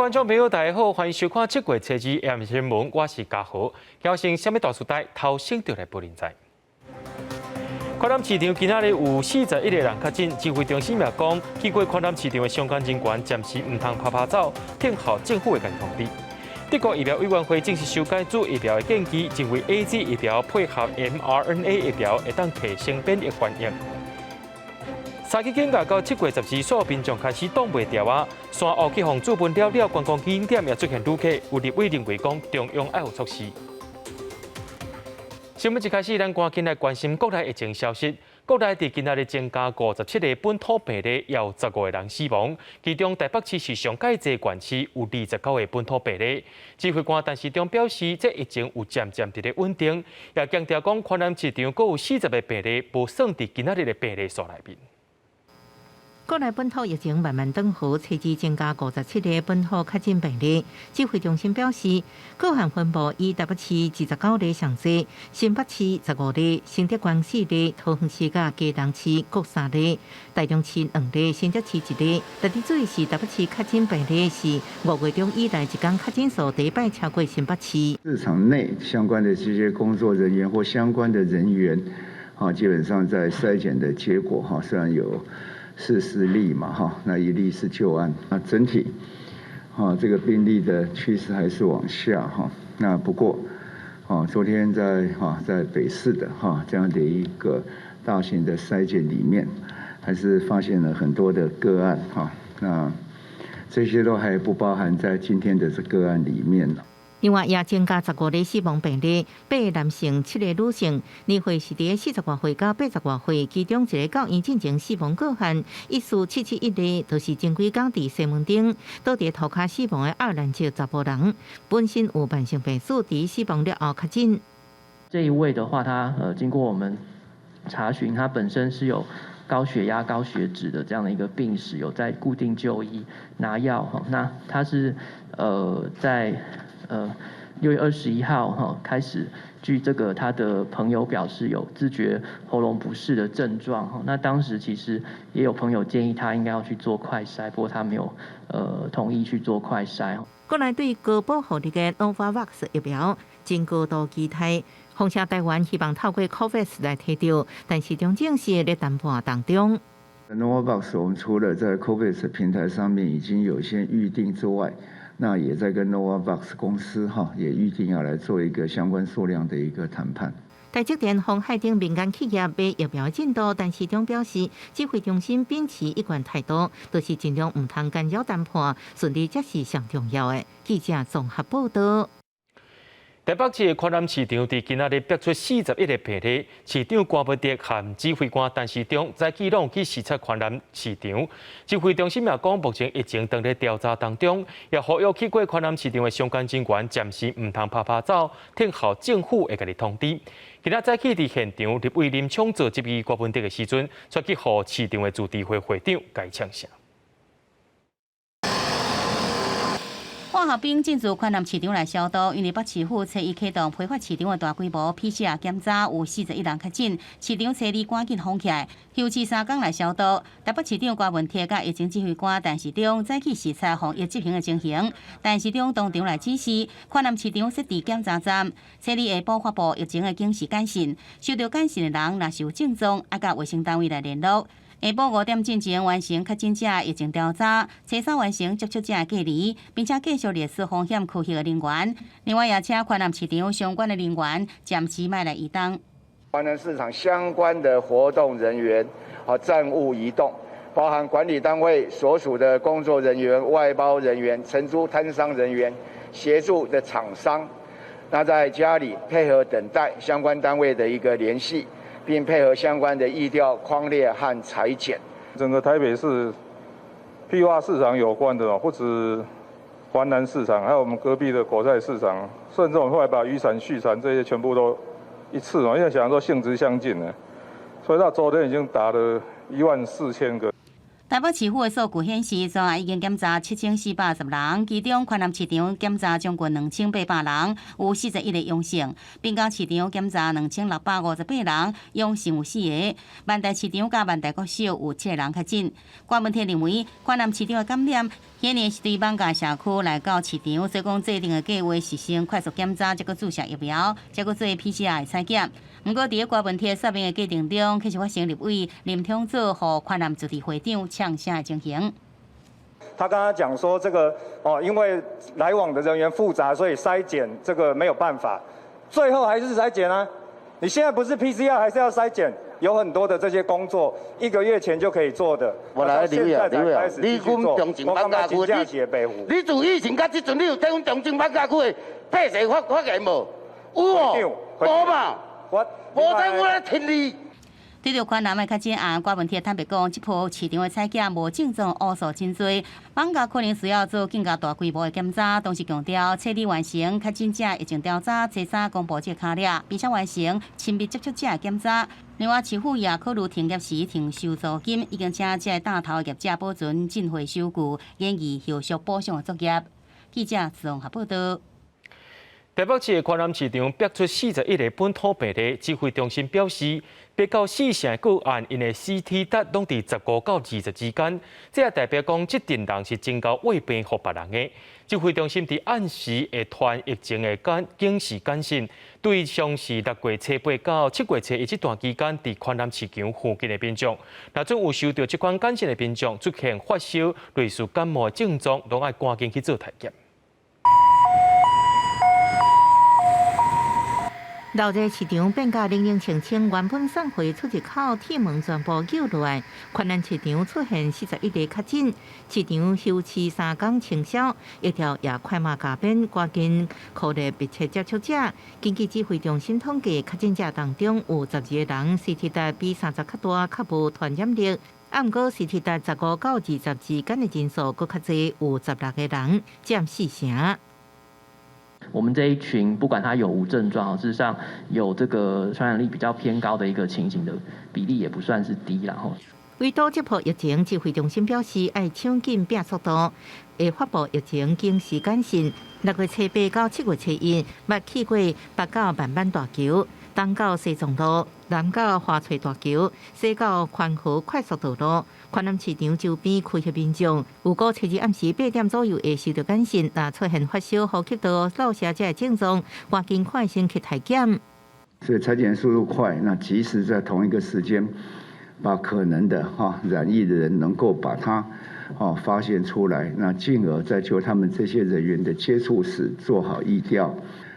觀眾朋友，大家好，歡迎收看七月初二 AM 新聞，我是嘉豪。交先啥物大事代頭先就來報恁知。環南市場今仔日有41個人確診，指揮中心也講，去過環南市場的相關人員暫時毋通趴趴走，等候政府的通知。德國疫苗委員會正式修改主疫苗的建議，認為 AZ 疫苗配合 mRNA 疫苗會當提升免疫反應。三級警戒到7月12，所有民眾開始擋袂牢啊！山屋去予注噴了了，觀光景點也出現旅客，有立委認為講中央愛有措施。新聞一開始，咱趕緊來關心國內疫情消息。國內佇今仔日增加57個本土病例，有15個人死亡。其中台北市是上蓋濟縣市，有29個本土病例。指揮官陳時中表示，這疫情有漸漸佇咧穩定，也強調講，環南市場閣有40個病例，無算佇今仔日的病例數內面。國內本土疫情慢慢轉好，初二增加57個本土確診病例。指揮中心表示，各縣分布以台北市29例上濟，新北市15例，新竹縣四例，桃園市佮基隆市各三例，台中市兩例，新竹市一例。特別注意是台北市確診病例是5月中以來一天確診數第一擺超過新北市。市場內相關的這些工作人員或相關的人員，哈，基本上在篩檢的結果，哈，雖然有44例嘛，哈，那一例是舊案，那整體，哈，這個病例的趨勢還是往下，哈，那不過，昨天在哈在北市的哈這樣的一個大型的篩檢裡面，還是發現了很多的個案，哈，那這些都還不包含在今天的這個案裡面。另外，也增加15例死亡病例，八个男性，七个女性，年歲是佇40外歲到80外歲，其中一个到院進前死亡個案，14771例，就是前幾工佇西門町倒佇塗跤死亡的愛爾蘭籍查埔人，本身有慢性病史，佇死亡了後確診。這一位的話，他經過我們查詢，他本身是有高血壓、高血脂的這樣的一個病史，有在固定就醫拿藥哈。那他是在6月21號哈開始，據這個他的朋友表示有自覺喉嚨不適的症狀哈。那當時其實也有朋友建議他應該要去做快篩，不過他沒有同意去做快篩。國內對高保護力的 Novavax 疫苗真高度期待，風聲台灣希望透過 COVAX 來提著，但是中正是咧談判當中。 Novavax 我們除了在 COVAX 平台上面已經有先預定之外，那也在跟 Novavax 公司哈也預定要來做一個相關數量的一個談判。台積電、鴻海等民間企業買疫苗進度，陳時中表示，指揮中心秉持一貫態度，就是盡量毋通干擾談判，順利才是上重要的。記者綜合報道。台北市的環南市場佇今仔日爆出41個病例，市長郭文哲和指揮官陳時中早起攏去視察環南市場。指揮中心也講，目前疫情當咧調查當中，也呼籲去過環南市場的相關人員暫時毋通趴趴走，等候政府會共伊通知。今仔早起佇現場，立委林昶佐質疑郭文哲的時陣，煞去予市場的自治會會長共嗆聲。化學兵進駐環南市場來消毒，因為北市府初一啟動批發市場的大規模 PCR 檢查，有41人確診，市場初二趕緊封起來，休市3工來消毒。台北市長郭文哲佮疫情指揮官陳時中早起視察防疫執行的情形，陳時中當場來指示，環南市場設置檢查站，初二下晡發布疫情的警示簡訊，收到簡訊的人若是有症狀，愛佮衛生單位來聯絡。下晡5點進前完成確診者疫情調查，初三完成接觸者的隔離，並且繼續列出風險區域的人員。另外，也請環南市場相關的人員暫時莫來移動。環南市場相關的活動人員啊，暫勿移動，包含管理單位所屬的工作人員、外包人員、承租攤商人員、協助的廠商，那在家裡配合等待相關單位的一個聯繫，並配合相關的疫調、匡列和採檢。整個台北市批發市場有關的，不止環南市場，還有我們隔壁的果菜市場，甚至我們後來把漁產、畜產這些全部都一次嘛，因為想說性質相近呢，所以到昨天已經打了14,000個。台台北市府的數據顯示，昨已經檢查7410人，其中寬南市場檢查將近2800人，有41個陽性；濱江市場檢查2658人，陽性有四个。萬大市場佮萬大國小有七个人確診。郭文鐵認為，寬南市場的感染顯然是對艋舺社區來到市場，所以講制定的計劃是先快速檢查，再閣注射疫苗，再閣做 PCR 採檢。毋過，佇郭文鐵說明的過程中，確實發生立委林昶佐予寬南自治會長嗆聲的情形。他剛剛講說，這個哦，因為來往的人員複雜，所以篩檢這個沒有辦法，最後還是篩檢啊。你現在不是 PCR，還是要篩檢？有很多的這些工作，一個月前就可以做的。我來，李委啊，李委啊，你阮中正艋舺區，你自疫情到這陣，你有替阮中正艋舺區的百姓發發言無？有無？無嘛？我無在我來聽你。對著寬南的確診案，郭文鐵坦白講，這波市場的採檢無症狀烏數真濟，艋舺可能需要做更加大規模的檢查。同時強調，徹底完成確診者疫情調查，初三公布這個卡列，並且完成親密接觸者的檢查。另外，市府也考慮停業時停收租金，已經請這个擔頭的業者保存進貨收據，研議後續補償的作業。記者綜合報道。台北市的寬南市場爆出41個本土病例，指揮中心表示，八到四成的個案，𪜶的 CT 值攏佇15到20之間，這也代表講這陣人是真𠢕餵病予別人的。指揮中心佇暗時會傳疫情的警示簡訊，對象是6月初8到7月初1這段期間，佇寬南市場附近的民眾。若準有收到這款簡訊的民眾出現發燒、類似感冒的症狀，攏愛趕緊去做篩檢。鬧熱市場變甲冷冷清清，原本送貨出入口鐵門全部撬落來。寬南市場出現41個確診，市場休市3工清消，疫調也快馬加鞭，趕緊考慮密切接觸者。根據指揮中心統計，確診者當中有12個人 CT 值比30較大，較無傳染力。啊，毋過 CT 值15到20之間的人數閣較濟，有16個人佔四成。我們這一群不管他有無症狀，事實上有這個傳染力比較偏高的一個情形的比例也不算是低啦。吼。為堵這波疫情，指揮中心表示，愛搶緊拼速度，會發布疫情警示簡訊。6月初8到7月初1，捌去過北到萬板大橋，東到西藏路，南到華翠大橋，西到寬和快速道路。寬南市場周邊區域民眾，如果初二暗時8點左右會收到簡訊，若出現發燒、呼吸道漏聲這个症狀，趕緊快先去篩檢。所以篩檢速度快，那及時在同一個時間，把可能的哈染疫的人能夠把他哦發現出來，那進而再就他們這些人員的接觸史做好疫調，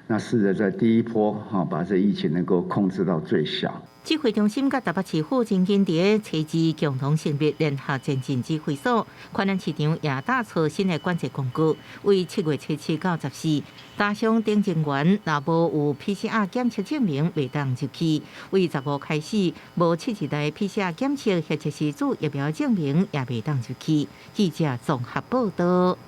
那試著在第一波哈把這疫情能夠控制到最小。指揮中心佮台北市府真緊佇咧初二共同成立聯合前進指揮所，寬南市場也打出新的管制工具，為7月初7到14，打賞等人員若無有 PCR 檢測證明，袂當入去。為15開始，無7日內 PCR 檢測或者是注疫苗證明，也袂當入去。記者綜合報道。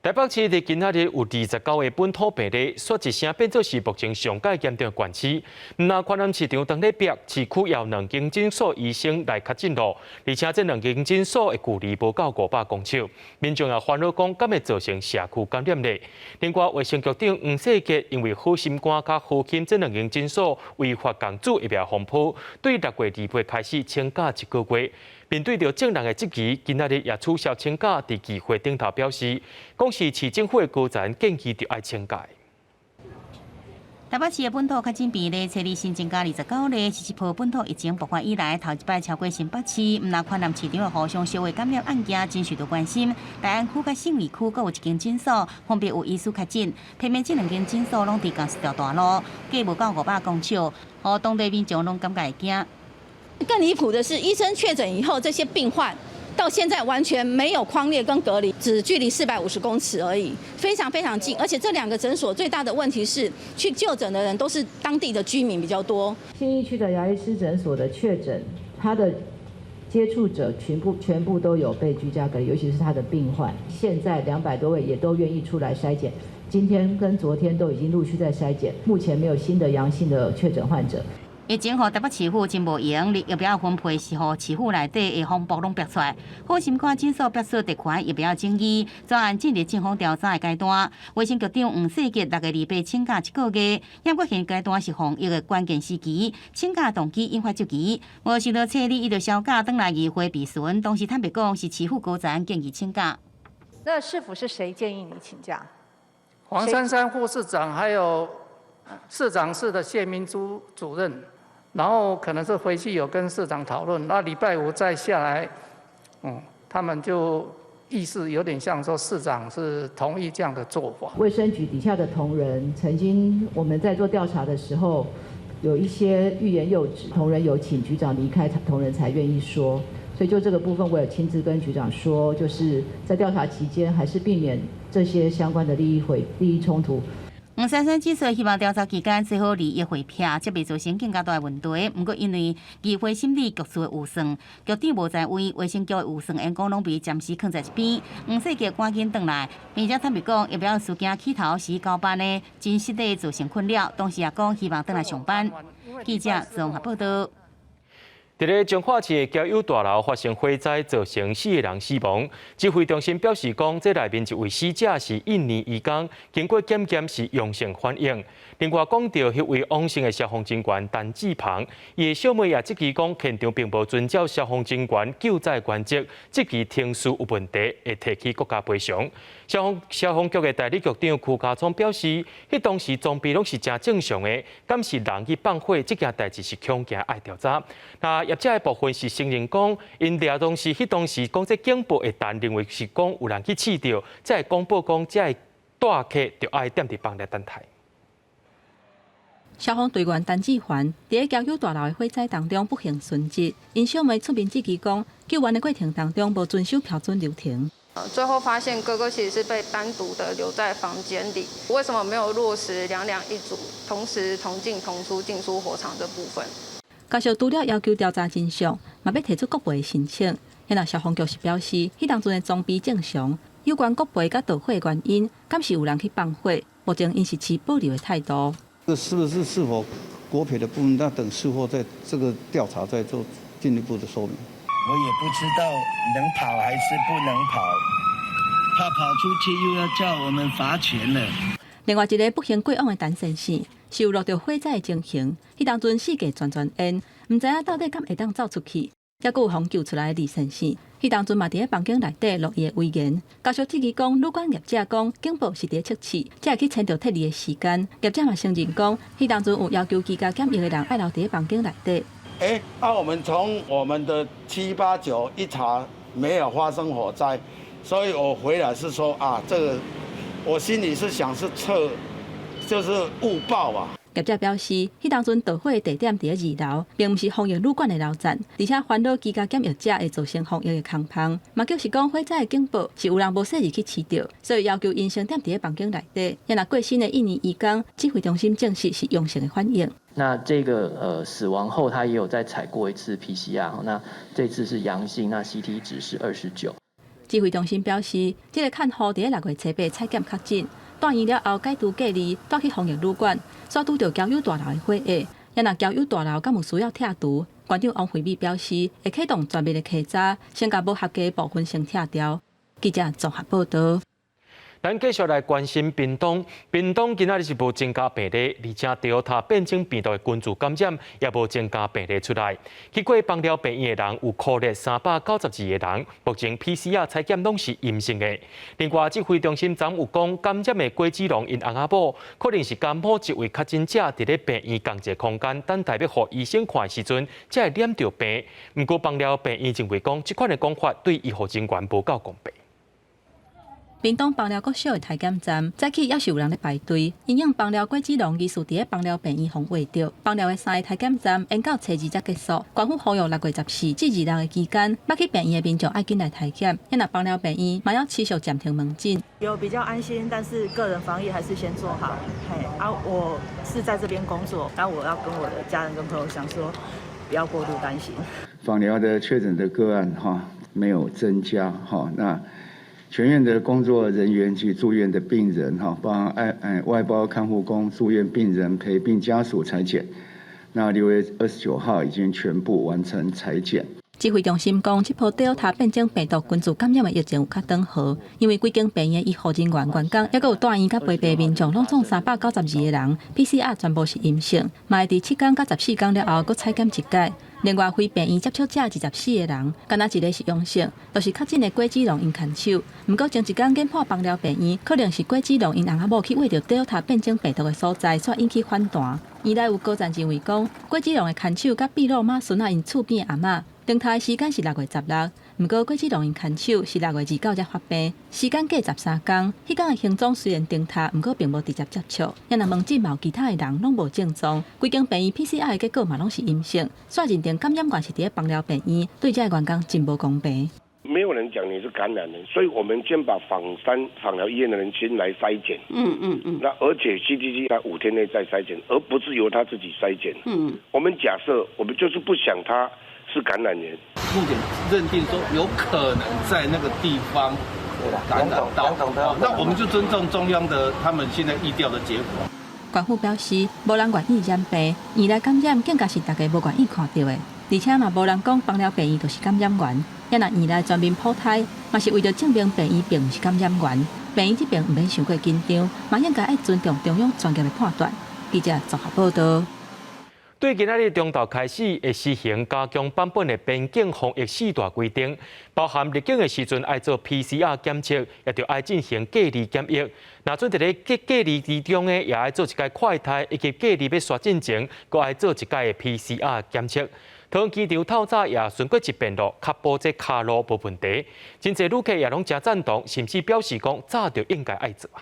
台北市佇今仔日有29個本土病例，說一聲變做是目前上蓋嚴重的縣市。毋但寬南市場當咧逼，市區也有兩間診所醫生來確診囉，而且這兩間診所的距離無到500公尺，民眾也煩惱講，敢會造成社區感染咧？另外，衛生局長黃世傑因為好心肝佮好心這兩間診所違法共注疫苗風波，對6月28開始請假一個月。面對著眾人的質疑，今仔日也取消請假，佇議會頂頭表示，講是市政府的高層建議著愛請假。台北市的本土確診病例，初二新增加29例，是這波本土疫情爆發以來頭一擺超過新北市。毋但寬南市場的互相相會感染案件，真受到關心。大安區佮信義區各有一間診所，分別有醫師確診，偏偏這兩間診所攏佇仝一條大路，隔無到500公尺，予當地民眾攏感覺會驚。更離譜的是，醫生確診以後，這些病患到現在完全沒有匡列跟隔離，只距離450公尺而已，非常非常近。而且這兩個診所最大的問題是，去就診的人都是當地的居民比較多。信義區的牙醫師診所的確診，他的接觸者全部都有被居家隔離，尤其是他的病患。現在200多位也都願意出來篩檢，今天跟昨天都已經陸續在篩檢，目前沒有新的陽性的確診患者。疫情予台北市府真無閒，連疫苗分配是予市府內底的風暴攏爆出來。好心肝診所爆出特權疫苗爭議，專案進入警方調查的階段。衛生局長黃世傑6月28請假一個月，毋過現階段是防疫的關鍵時期，請假動機引發質疑。無想到初二伊就銷假轉來議會備詢，當時坦白講是市府高層建議請假。那市府是誰建議你請假？黃珊珊副市長，還有市長室的謝明珠主任。然後可能是回去有跟市長討論，那禮拜五再下來，他們就意思有點像說市長是同意這樣的做法。衛生局底下的同仁曾經我們在做調查的時候，有一些欲言又止，同仁有請局長離開，同仁才願意說。所以就這個部分，我有親自跟局長說，就是在調查期間，還是避免這些相關的利益衝突。黃珊珊指出，希望調查期間做好利益回避，才袂造成更加大的問題。毋過，因為議會審理局處的預算，局長無在位，衛生局的預算員工攏被暫時囥在一邊。黃世傑趕緊轉來，並且坦白講，疫苗事件起頭是交班的，真實地造成困擾。當時也講希望轉來上班。記者綜合報道。佇咧彰化市的交友大樓發生火災，造成四个人死亡。指揮中心表示講，這內面一位死者是印尼移工，經過檢驗是陽性反應。另外講著，彼位往生的消防人員陳志鵬，伊的小妹也質疑講，現場並無遵照消防人員救災原則，質疑程序有問題，會提起國家賠償。消防局的代理局長邱家聰表示，彼當時裝備攏是誠正常的，敢是人去放火，這件代誌是恐驚愛調查。那業者的部分是承認講，𪜶掠當時彼當時講這警報會彈，認為是講有人去試著，才會公布講這个大客著愛踮佇房內等待。消防隊員陳志凡佇咧交友大樓的火災當中不幸殉職，𪜶小妹出面質疑講，救援的過程當中無遵守標準流程。最後發現哥哥其實是被單獨的留在房間裡，為什麼沒有落實兩兩一組，同時同進同出進出火場這部分？家屬除了要求調查真相，嘛欲提出國賠申請。然後消防局是表示，彼當陣的裝備正常，有關國賠佮導火的原因，敢是有人去放火，目前𪜶是持保留的態度。這是不是是否國賠的部分？那等事後再這個調查再做進一步的說明。我也不知道能跑還是不能跑，怕跑出去又要叫我們罰錢了。另外一个不幸過往的陳先生，是有落著火災的情形，彼當陣四界全全煙，毋知影到底敢會當走出去。猶閣有予救出來的李先生，彼當陣嘛佇咧房間內底錄伊的遺言。家屬質疑講，旅館業者講警報是佇咧測試，才會去遷著撤離的時間。業者嘛承認講，彼當陣有要求居家檢疫的人愛留佇咧房間內底。欸，啊，我們從我們的七八九一查，沒有發生火災，所以我回來是說啊，這個我心裡是想是測，就是誤報啊。業者表示，彼當陣導火的地點佇咧二樓，並毋是防疫旅館的樓層，而且煩惱居家檢疫者會造成防疫的空縫。嘛就是講火災的警報是有人無細膩去試著，所以要求𪜶先踮佇咧房間內底。若過身的印尼移工，指揮中心證實是陽性的反應。那這個死亡後，他也有再採過一次 PCR，那這次是陽性，那 CT 值是29。指揮中心表示，這个看護佇咧6月初八採檢確診，住院了後解除隔離，帶去防疫旅館，煞拄著交友大樓的火災。若交友大樓敢有需要拆除？館長王惠美表示，會啟動全面的稽查，先共無合格的部分先拆掉。記者綜合報道。咱繼續來關心屏東，屏東今仔日是無增加病例，而且 Delta 變種病毒的群組感染也無增加病例出來。去過枋寮病院的人有確診392個人，目前 PCR 採檢攏是陰性的。另外，指揮中心昨有講，感染的郭子龍𪜶翁仔某，可能是佮某一位確診者佇咧病院仝一个空間等待欲予醫生看的時陣，才會染著病。毋過枋寮病院認為講，這款的講法對醫護人員無夠公平。屏東枋寮國小的體檢站，早起猶是有人咧排隊。因應枋寮郭子龍疑似佇咧枋寮病院予穢著，枋寮的三个體檢站延到初二才結束。官府呼籲6月14至26的期間，欲去病院的民眾愛緊來體檢。若枋寮病院嘛要持續暫停門診。有比較安心，但是個人防疫還是先做好。嘿，啊，我是在這邊工作，那我要跟我的家人跟朋友講說，不要過度擔心。枋寮的確診的個案哈沒有增加哈，那全院的工作人員及住院的病人，哈，包含外包看護工、住院病人、陪病家屬採檢，那6月29號已經全部完成採檢。指揮中心講，這波 Delta 變種病毒群組感染的疫情有較轉好，因為規間病院醫護人員、員工，抑閣有住院佮陪病民眾，攏總392個人，PCR 全部是陰性，嘛會佇7天佮14天了後，閣採檢一擺。另外，非病院接觸者24個人，敢若一个是陽性，就是確診的郭子龍𪜶牽手。毋過前一工研判枋寮病院，可能是郭子龍𪜶翁仔某去餵著 Delta 變種病毒的所在，煞引起反彈。院內有高層認為講，郭子龍的牽手佮秘魯馬孫仔𪜶厝邊的阿嬤，登台的時間是6月16，毋過郭子龍𪜶牽手是6月29才發病，時間隔13工。彼工的行蹤雖然登台，毋過並無直接接觸。也若問診嘛有其他的人攏無症狀，規間病院 PCR 的結果嘛攏是陰性，煞認定感染源是佇咧枋寮病院，對這个員工真無公平。沒有人講你是感染人，所以我們先把枋山枋寮醫院的人先來篩檢。那而且 CDC 在5天內再篩檢，而不是由他自己篩檢。我們假設，我們就是不想他是感染源。目前認定說有可能在那個地方感染到，那我們就尊重中央的他們現在疫調的結果。官府表示，無人願意染病，院內感染更加是大家無願意看著的，而且嘛無人講枋寮病院就是感染源。也若院內全面普篩，嘛是為著證明病院並毋是感染源。病院這邊毋免傷過緊張，嘛應該愛尊重中央專業的判斷。記者綜合報道。對今仔日中晝開始會實行加強版本的邊境防疫四大規定，包含入境的時陣愛做 PCR 檢測，也著愛進行隔離檢疫。若準佇咧隔離之中呢，也愛做一擺快篩，以及隔離欲煞進前，閣愛做一擺的 PCR 檢測。桃園機場透早也巡過一遍咯，確保這跤路無問題。真濟旅客也攏誠贊同，甚至表示講早就應該愛做啊。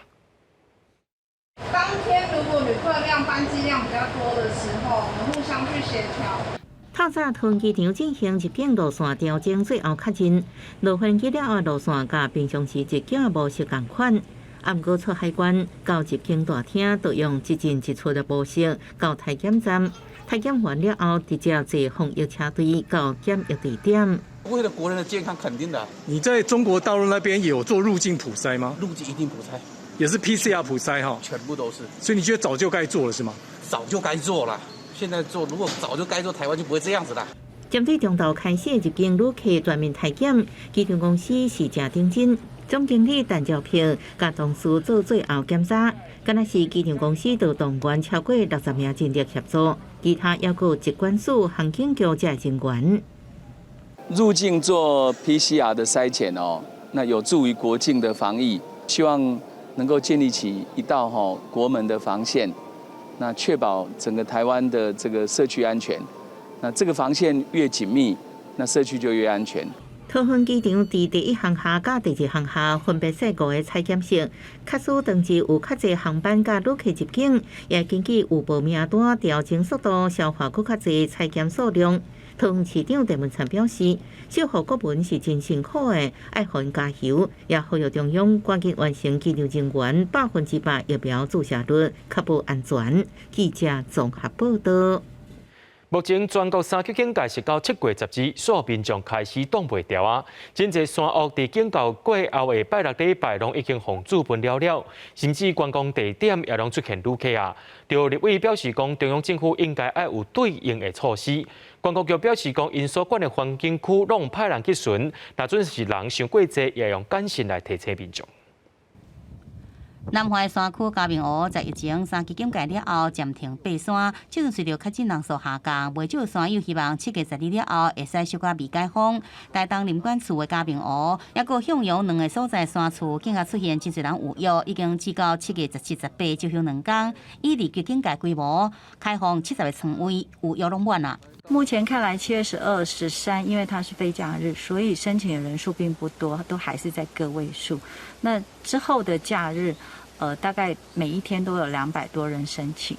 當天如果旅客量、班機量比較多的時候，我們互相去協調。透早桃園機場進行入境路線調整，最後確認落飛機了後路線佮平常時入境模式仝款。啊，毋過出海關到入境大廳，都用一進一出的模式到體檢站，體檢完了後，直接坐防疫車隊到檢疫地點。為了國人的健康，肯定的。你在中國大陸那邊有做入境普篩嗎？入境一定普篩。也是 PCR 普篩哈，全部都是。所以你覺得早就該做了是嗎？早就該做了，現在做，如果早就該做，台灣就不會這樣子了。針對中晝開始入境旅客全面體檢，機場公司是誠認真。總經理陳兆平佮同事做最後檢查，敢若是機場公司就動員超過60名人力協助，其他猶閣有疾管署、航警局這人員。入境做 PCR 的篩檢哦，那有助於國境的防疫，希望能夠建立起一道吼國門的防線，那確保整個台灣的這個社區安全。那這個防線越緊密，那社區就越安全。桃園機場佇第一航廈佮第二航廈分別設五个採檢室，假使當日有較濟航班佮旅客入境，也根據有報名單調整速度，消化閣較濟採檢數量。桃園市長鄭文燦表示，守護國門是真辛苦的，愛予𪜶加油，也呼籲中央趕緊完成機場人員100%疫苗注射率，確保安全。記者綜合報道。目前全國三級警戒是到7月12，所有民眾開始擋袂牢啊！真濟山屋佇警告過後的拜六禮拜，攏已經予注歕了了，甚至觀光地點也攏出現旅客啊。著立委表示講，中央政府應該愛有對應的措施。觀光局表示講，𪜶所管的環境區攏派人去巡，若準是人傷過濟，也用簡訊來提醒民眾。南橫山區嘉明湖在疫情三級警戒了後暫停爬山，這陣隨著確診人數下降，袂少山友希望7月12了後會使小可未解封。台東林管處的嘉明湖，抑閣向陽兩个所在山區，更加出現真濟人預約，已經至到7月17、18就休兩工，以二級警戒規模開放70个床位，預約攏滿啦。目前看來，7月12、13，因為它是非假日，所以申請的人數並不多，都還是在個位數。那之後的假日，大概每一天都有200多人申請。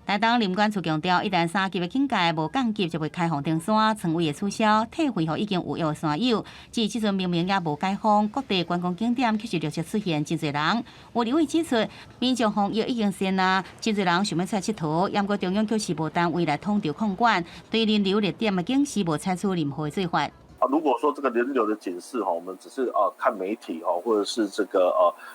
台東林管處強調，一旦三級的警戒無降級，就會開放登山，床位會取消，退費予已經預約的山友。至這陣明明猶無解封，各地觀光景點卻是陸續出現真濟人。有立委指出，民眾防疫已經先啊，真濟人想欲出來𨑨迌，毋過中央卻是無單位來統籌控管，對人流熱點的警示無採取任何做法。啊，如果說這個人流的警示哈，我們只是啊看媒體哈，或者是這個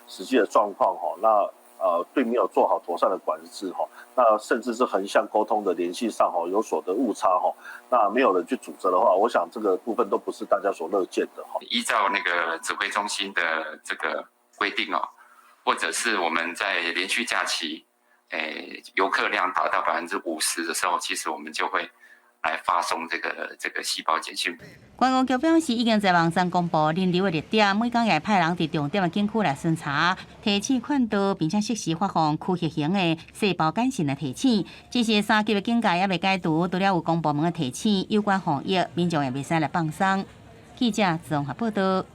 實際的狀況哈，那並沒有做好妥善的管制哈，那甚至是橫向溝通的聯繫上哈有所的誤差哈，那沒有人去主責的話，我想這個部分都不是大家所樂見的哈。依照那個指揮中心的這個規定哦，或者是我們在連續假期，遊客量達到50%的時候，其實我們就會來發送這個細胞簡訊。觀光局表示，已經在網站公布人流的熱點，每工也會派人佇重點的景區來巡查，提醒勸導，並且適時發放區域型的細胞簡訊來提醒。只是三級的警戒猶未解除，除了有公部門的提醒，有關防疫，民眾也袂使來放鬆。記者綜合報道。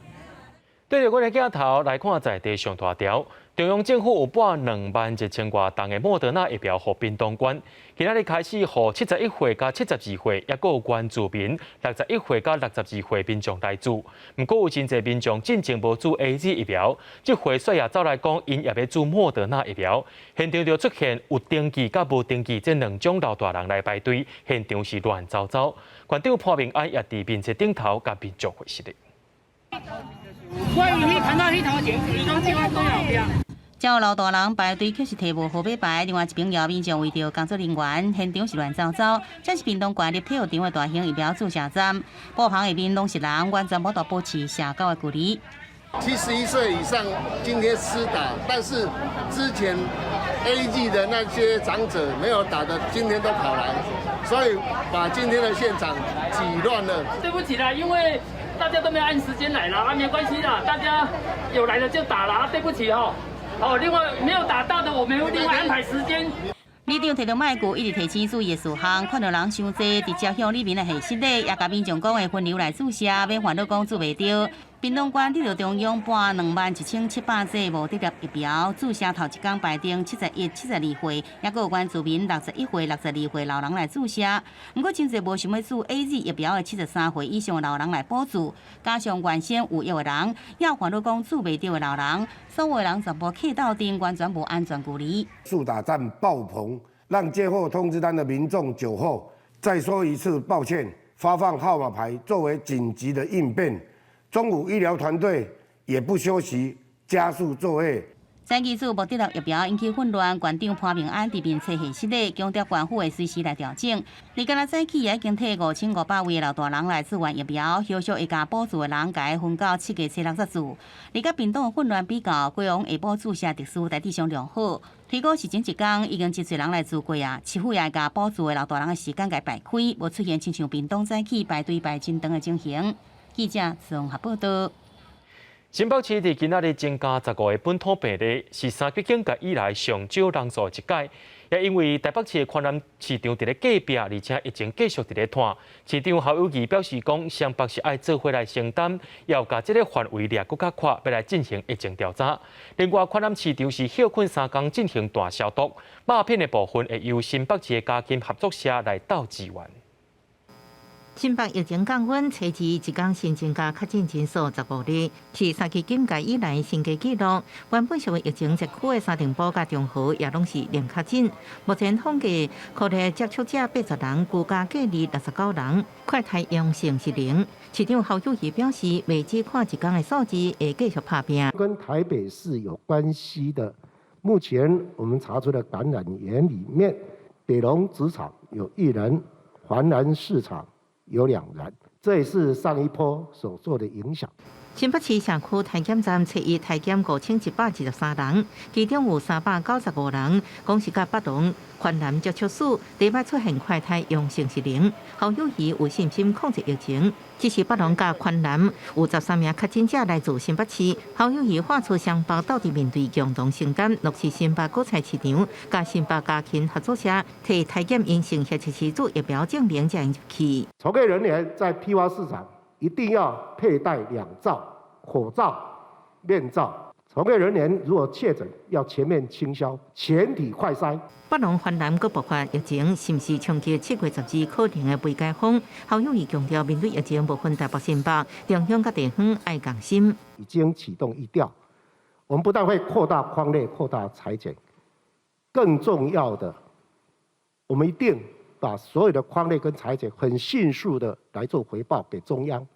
對著阮的鏡頭來看，在地上大條，中央政府有撥21,000外筒的莫德納疫苗予屏東縣，今仔日開始予71歲佮72歲，抑閣有原住民61歲佮62歲民眾來注。毋過有真濟民眾進前無注 AZ 疫苗，這回煞也走來講，𪜶也欲注莫德納疫苗，現場就出現有登記佮無登記這兩種老大人來排隊，現場是亂糟糟。縣長潘孟安也佇面冊頂頭共民眾回實的。關於你看到彼頭前，伊攏這款後壁。遮老大人排隊，卻是提無號碼牌。另外一邊，有民眾圍著工作人員，現場是亂糟糟。這是屏東縣立體育場的大型疫苗注射站，布棚下面攏是人，完全無法度保持社交的距離。 71歲以上今天施打，但是之前 AZ 的那些長者沒有打的，今天都跑來，所以把今天的現場擠亂了。對不起啦，因為大家都沒有按時間來啦，啊，沒關係啦，大家有來的就打啦，對不起哦。哦，另外沒有打到的，我們會另外安排時間。里長提著麥具，一直提醒注意事項，看到人傷濟，直接向裡面的下失禮，也共民眾講會分流來注射，免煩惱講注袂著。屏東縣得著中央撥21,700劑莫德納疫苗注射，頭一工排定71、72歲，抑閣有原住民61歲、62歲老人來注射。毋過真濟無想欲注 AZ 疫苗的73歲以上老人來補注，加上原先有約的人，也有煩惱講注袂著的老人，所有人全部客鬥陣，完全無安全距離。速打站爆棚，讓接獲通知單的民眾久候。再說一次抱歉，發放號碼牌作為緊急的應變。中午醫療團隊也不休息，加速作業。早起注莫德納疫苗引起混亂，縣長潘孟安佇面冊下失禮，強調縣府會隨時來調整。而今仔早起也已經替5500位的老大人來注完疫苗，後續會共補注的人共分到七月初六才注。而佮屏東的混亂比較，高雄下晡注射秩序大致上良好。推估是前一工已經真濟人來注過啊，市府也會共補注的老大人的時間共排開，無出現親像屏東早起排隊排真長的情形。記者綜合報道。新北市佇今仔日增加15個本土病例，是三級警戒以來上少人數的一擺。也因為台北市的寬南市場佇咧隔壁，而且疫情繼續佇咧湠。市長侯友宜表示講，雙北市愛做伙來承擔，要共這个範圍掠閣較闊，欲來進行疫情調查。另外，寬南市場是歇睏3工進行大消毒，肉品的部分會由新北市的家禽合作社來鬥支援。新北疫情降溫，初二一工新增加確診人數15例，是三級警戒以來新低紀錄。原本屬於疫情熱區的三重埔佮中和也攏是零確診。目前統計，確認接觸者80人，居家隔離69人，快篩陽性是零。市長侯友宜表示，袂只看一工的數字，會繼續拍拚。跟台北市有關係的，目前我們查出的感染源裡面，北榮紙廠有一人，環南市場有2人，這也是上一波所做的影響。新北市社區體檢站初一體檢5123人，其中有395人，講是佮北榮、環南接觸史，禮拜出現快篩陽性是零。侯友宜有信心控制疫情，只是北榮佮環南有13名確診者來自新北市。侯友宜喊出雙北鬥陣面對共同承擔，落實新北果菜市場佮新北家禽合作社提體檢陰性或者是注疫苗證明才會入去。從業人員在批發市場一定要佩戴兩罩。口罩、面罩，從業人員如果確診，要全面清消，全體快篩。北榮環南閣爆發疫情，是毋是衝擊7月12可能的未解封？侯友宜強調，面對疫情無分台北新北，中央佮地方愛仝心。已經啟動疫調，我們不但會擴大匡列、擴大採檢，更重要的，我們一定把所有的匡列跟採檢很迅速的來做回報給中央。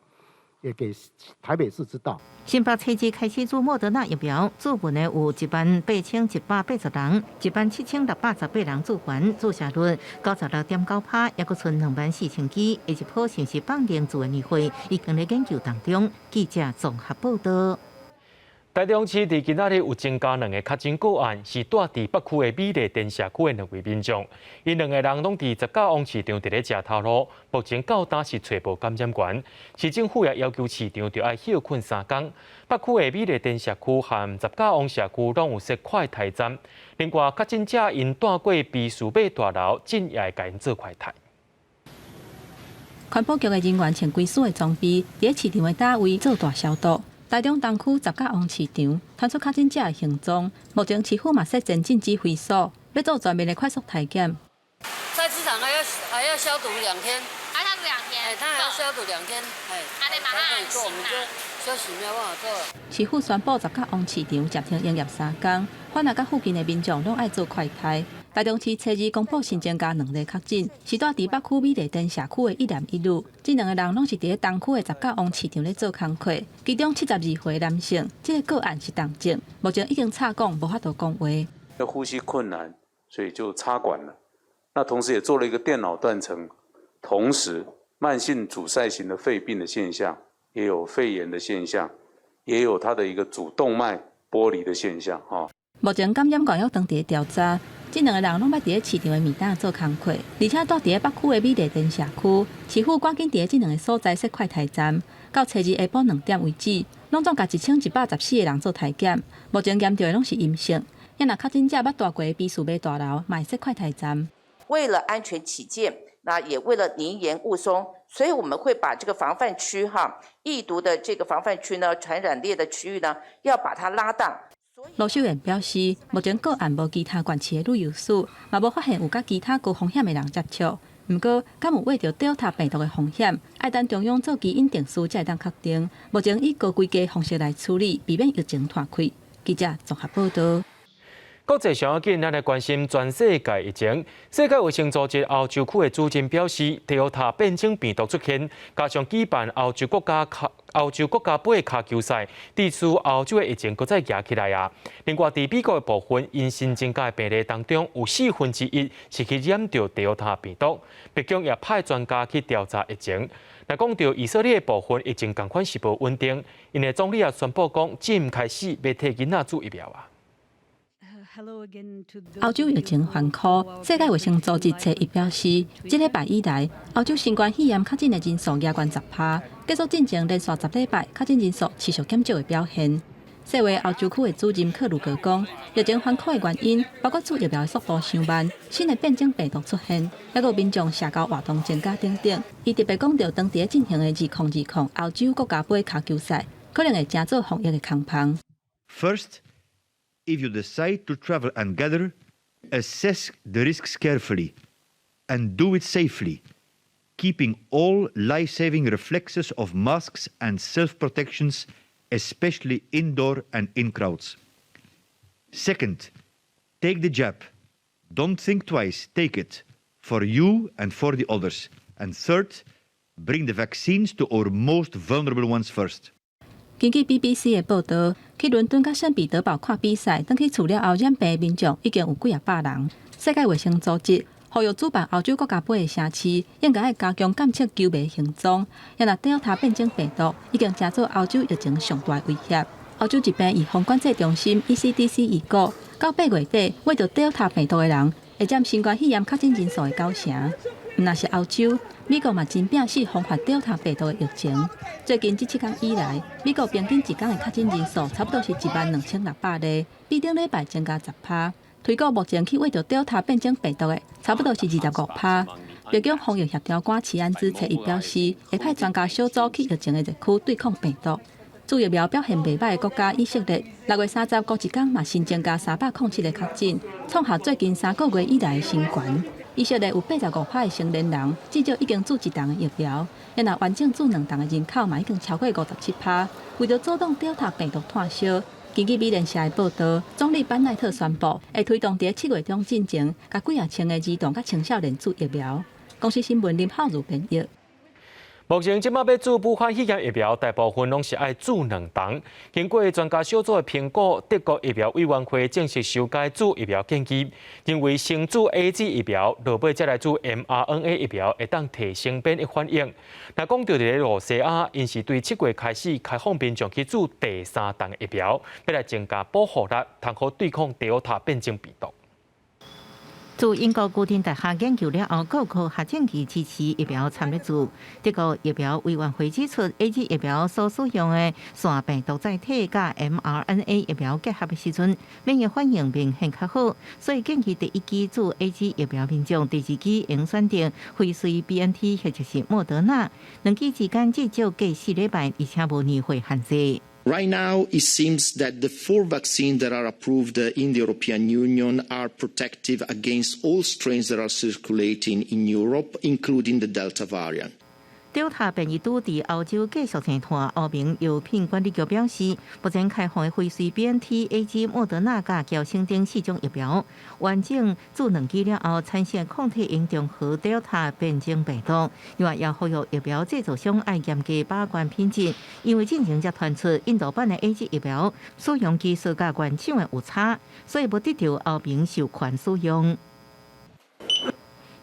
也給台北市知道。新北初二開始注莫德納疫苗，注分的有18,180人，17,618人注完，注射率96.9%，猶閣賰24,000劑。下一波是毋是放量注的年會，已經咧研究當中。記者綜合報道。台中市佇今仔日有增加兩个確診個案，是住佇北區的美麗田社區的兩位民眾。𪜶兩个人攏佇十甲王市場佇咧食頭路，目前到今是揣無感染源。市政府也要求市場著愛歇睏3工。北區的美麗田社區和十甲王社區攏有設快篩站。另外，確診者𪜶蹛過俾士馬大樓，進也會共𪜶做快篩。環保局的人員穿規束的裝備，佇市場的呾位做大消毒。台中東區十甲王市場傳出確診者的行蹤，目前市府嘛設前進指揮所，欲做全面的快速篩檢。菜市場還要消毒2天，還要2天，哎，他還要消毒兩天，哎，才可以做，我們就休息沒有辦法做。市府宣布十甲王市場暫停營業3工，反而佮附近的民眾攏愛做快篩。台中市初二公布新增加兩例確診，是住佇北區美麗田社區的一男一女，這兩個人攏是佇咧東區的十甲王市場咧做工課，其中72歲男性，這個個案是重症，目前已經插管，無法度講話。呼吸困難，所以就插管了。那同時也做了一個電腦斷層，同時慢性阻塞型的肺病的現象，也有肺炎的現象，也有它的一個主動脈剝離的現象。哈。目前感染源猶當佇調查。這兩個人攏捌佇咧市場的暝檔做工課，而且住佇咧北區的美麗田社區，市府趕緊佇咧這兩个所在設快篩站，到初二下晡2點為止，攏總共1114個人做篩檢，目前驗著的攏是陰性。若確診者捌蹛過俾士馬大樓，嘛會設快篩站。為了安全起見，那也為了寧嚴勿鬆，所以我們會把這個防範區哈，疫毒的這個防範區呢，傳染鏈的區域呢，要把它拉大。盧秀燕表示，目前個案無其他縣市的旅遊史，嘛無發現有佮其他高風險的人接觸。毋過，敢有為著 Delta 病毒的風險，愛等中央做基因定序才會當確定。目前以高規格方式來處理，避免疫情拖開。記者綜合報道。國際上要緊，咱來關心全世界疫情。世界衛生組織歐洲區的主任表示，Delta 變種病毒出現，加上舉辦歐洲國家盃跤球賽，致使歐洲的疫情閣再夯起來啊。另外，佇美國的部分，𪜶新增加的病例當中，有1/4是去染著 Delta 病毒。白宮也派專家去調查疫情。若講著以色列的部分，疫情仝款是無穩定，𪜶的總理也宣布講，這開始欲替囡仔注疫苗啊。歐洲疫情嚴苛，世界衛生組織初一表示，這禮拜以來，歐洲新冠肺炎確診的人數加懸10%，結束進前連續10禮拜確診人數持續減少的表現。世衛歐洲區的主任克魯格講，疫情嚴苛的原因包括注疫苗的速度傷慢、新的變種病毒出現，猶閣民眾社交活動增加等等。伊特別講著當地進行的2020歐洲國家盃跤球賽，可能會成做防疫的空縫。 First, if you decide to travel and gather, assess the risks carefully and do it safely, keeping all life-saving reflexes of masks and self-protections, especially indoor and in crowds. Second, take the jab. Don't think twice, take it for you and for the others. And third, bring the vaccines to our most vulnerable ones first. 根據 BBC 的報導，去倫敦佮聖彼得堡看比賽，轉去厝了後染病的民眾已經有幾仔百人。世界衛生組織呼籲主辦歐洲國家盃的城市應該愛加強監測球迷行蹤。若 Delta 變種病毒已經成做歐洲疫情上大威脅。歐洲疾病預防管制中心 ECDC 預估，到8月底，秽著 Delta 病毒的人會佔新冠肺炎確診人數的9成。毋但是歐洲，美國嘛真拚死防範 Delta 病毒的疫情。最近這7工以來，美國平均一工的確診人數差不多是1萬2600例，比頂禮拜增加10%。推估目前去秽著 Delta 變種病毒的，差不多是25%。白宮防疫協調官齊安茲初一表示，會派專家小組去疫情的熱區對抗病毒。注疫苗表現袂䆀的國家以色列，6月30過一工嘛新增加307個確診，創下最近3個月以來的新懸。以色列有85%的成年人至少已經注一劑的疫苗，若完整注兩劑的人口嘛已經超過57%。為著阻擋 Delta 病毒湠燒，根據美聯社的報導，總理班奈特宣布會推動佇7月中進前，共幾仔千个兒童佮青少年注疫苗。公視新聞林浩如編譯。目前這馬欲注武漢肺炎疫苗，大部分攏是愛注兩針。經過專家小組的評估，德國疫苗委員會正式修改注疫苗建議，認為先注 AZ 疫苗，落尾再來注 mRNA 疫苗，會當提升免疫反應。若講著佇咧露西亞，𪜶是對7月開始開放民眾去注第三針疫苗，欲來增加保護力，通好對抗德爾塔變種病毒。自英國牛津大學研究了後，各科學證據支持疫苗參與注。德國疫苗委員會指出，AZ 疫苗所使用的腺病毒載體佮 mRNA 疫苗結合的時陣，免疫反應明顯較好，所以建議第一劑注 AZ 疫苗民眾，第二劑應選擇輝瑞 BNT 或者是莫德納，兩劑之間至少隔4禮拜，而且無年歲限制。 Right now, it seems that the four vaccines that are approved in the European Union are protective against all strains that are circulating in Europe, including the Delta variant. 德爾塔變異株佇歐洲繼續生湠，歐盟藥品管理局表示，目前開放的輝瑞 BNT、AZ、莫德納佮嬌生等四種疫苗，完整注兩劑了後產生抗體應中和德爾塔變種病毒。另外，也呼籲疫苗製造商愛嚴格把關品質，因為進前才傳出印度版的 AZ 疫苗使用技術佮原廠的有差，所以無得著歐盟授權使用。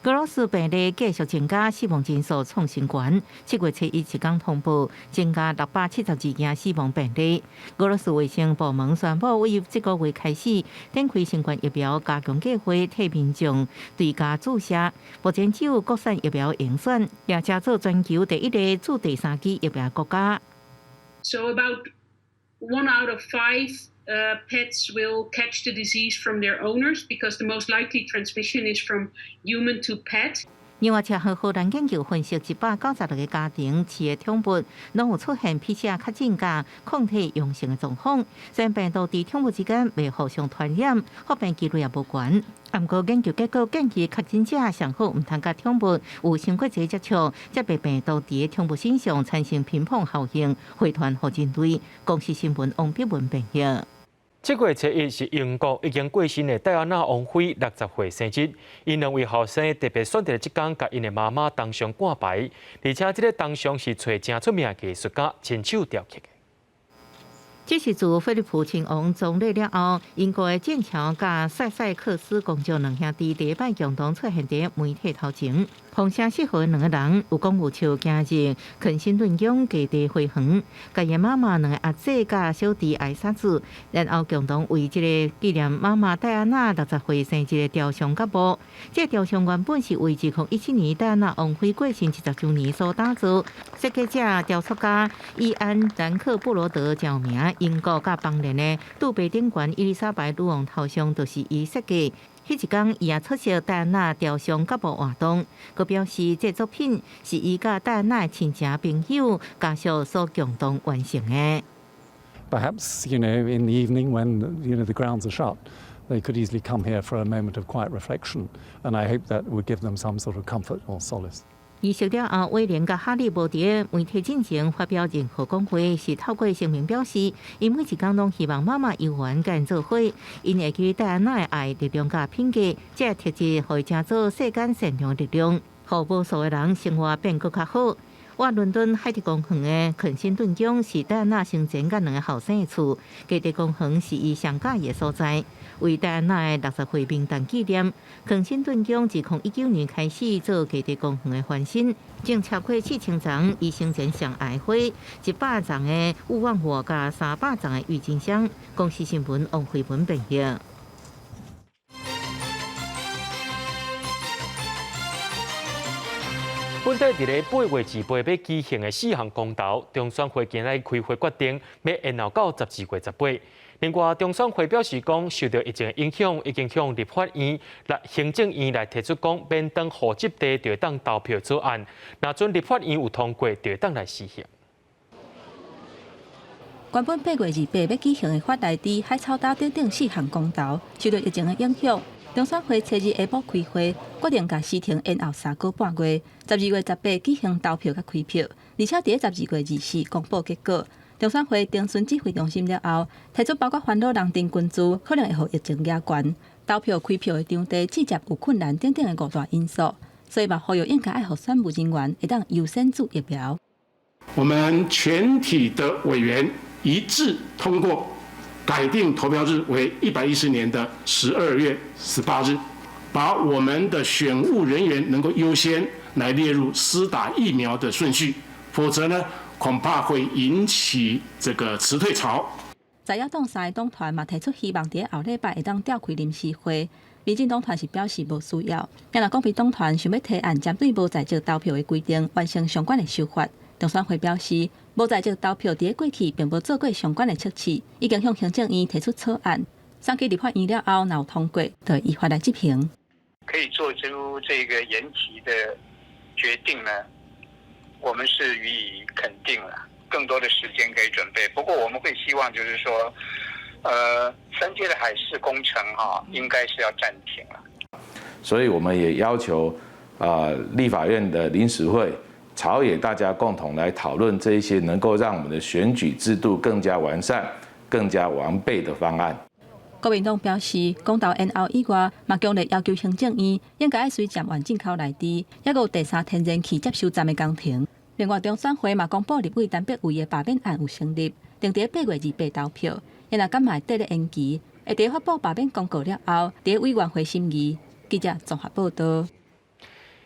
俄羅斯病例繼續增加，死亡人數創新高。7月初一一工通報增加672件死亡病例。俄羅斯衛生部門宣布，為這個月開始展開新冠疫苗加強計劃，替民眾追加注射。目前只有國產疫苗會選，也成做全球第一个注第三劑疫苗國家。 So about one out of five pets will catch the disease from their owners because the most likely transmission is from human to pet. 另外，和荷蘭研究分析196個家庭飼的寵物，攏有出現 PCR 確診佮抗體陽性的狀況。雖然病毒佇寵物之間袂互相傳染，發病幾率也無懸。毋過研究結果建議確診者上好毋通佮寵物有傷過濟接觸，才袂病毒佇寵物身上產生乒乓效應，回傳予人類。公視新聞王碧文編譯。7月初一是英國已經過身的戴安娜王妃60歲生日，𪜶兩位後生特別選擇這工共𪜶的媽媽銅像掛牌，而且這個銅像是揣誠出名的藝術家親手雕刻的。這是自菲利普親王喪禮了後，英國的劍橋佮薩塞克斯公爵兩兄弟第一擺共同出現佇媒體頭前。風聲四號的兩個人有講有笑，行入肯辛頓宮基地花園，共𪜶媽媽兩个阿姐佮小弟艾莎子，然後共同為這個紀念媽媽戴安娜60歲生日的雕像揭幕。這個雕像原本是為2017年戴安娜王妃過身70週年所打造，設計者雕塑家伊安蘭克布羅德誠有名，英國佮邦聯的杜拜頂懸伊麗莎白女王頭像就是伊設計。彼一工，伊也出席戴安娜雕像揭幕活動，閣表示這作品是伊佮戴安娜親情朋友家屬所共同完成的。 Perhaps in the evening when the grounds are shut, they could easily come here for a moment of quiet reflection, and I hope that would give them some sort of comfort or solace. 儀式了後，威廉佮哈利無佇媒體進前發表任何講話，是透過聲明表示，𪜶每一工攏希望媽媽猶原佮𪜶做伙，𪜶會記戴安娜的愛、力量佮品格，這個特質予伊成做世間善良的力量，予無數的人生活變閣較好。倚倫敦海德公園的肯辛頓宮是戴安娜生前佮兩个後生的厝，基地公園是伊上佮意的所在。為戴安娜的60歲冥誕紀念，肯辛頓宮自2019年開始做基地公園的翻新，種超過4000叢伊生前上愛花，100叢的勿忘我佮300叢的鬱金香。公視新聞王慧文編譯。本底佇咧8月28欲舉行的四項公投，中選會今日開會決定，欲延後到12月18。另外，中選會表示講，受著疫情的影響，已經向立法院、來行政院來提出講，免轉戶籍地就會當投票草案。若準立法院有通過，就會當來施行。原本8月28欲舉行的法拉第、海草島等等四項公投，受著疫情的影響。中選會初二下晡開會，決定共時程延後3個半月，12月18舉行投票佮開票，而且佇咧12月24公布結果。中選會徵詢指揮中心了後，提出包括煩惱人丁群聚可能會予疫情惹懸、投票開票的場地置接有困難等等的五大因素，所以嘛呼籲應該愛予選務人員會當優先注疫苗。我們全體的委員一致通過，改定投票日為110年的12月18日，把我們的選務人員能夠優先來列入施打疫苗的順序，否則呢，恐怕會引起這個辭退潮。在野黨三个黨團嘛提出希望，佇後禮拜會當召開臨時會。民進黨團是表示無需要。若國民黨團想欲提案針對無在籍投票的規定，完成相關的修法。中選會表示，無在籍投票佇過去並無做過相關的測試，已經向行政院提出草案，送去立法院了後，若有通過，就會依法來執行。可以做出這個延期的決定呢，我們是予以肯定了。更多的時間可以準備，不過我們會希望就是說，三階的海事工程哈，應該是要暫停了。所以我們也要求啊，立法院的臨時會朝野大家共同來討論這一些能夠讓我們的選舉制度更加完善、更加完備的方案。國民黨表示，公投延後以外，嘛強烈要求行政院應該愛隨暫緩進口來支，抑閣有第三天然氣接收站的工程。另外，中選會嘛公布立委陳柏惟的罷免案有成立，定佇8月28投票。伊若敢嘛會綴咧延期，會佇發布罷免公告了後，佇委員會審議。記者綜合報道。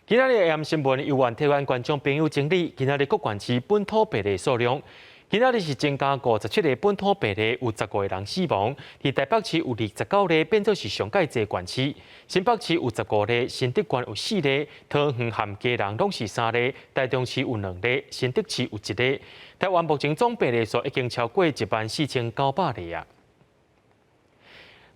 今仔日 AM 新聞由原台灣觀眾朋友整理，今仔日各縣市本土病例數量。今仔日是增加57個本土病例，有15個人死亡。佇台北市有29例，變做是上蓋濟縣市。新北市有15例，新竹縣有4例，桃園和基隆攏是3例，台中市有2例，新竹市有1例。台灣目前總病例數已經超過14,900例啊！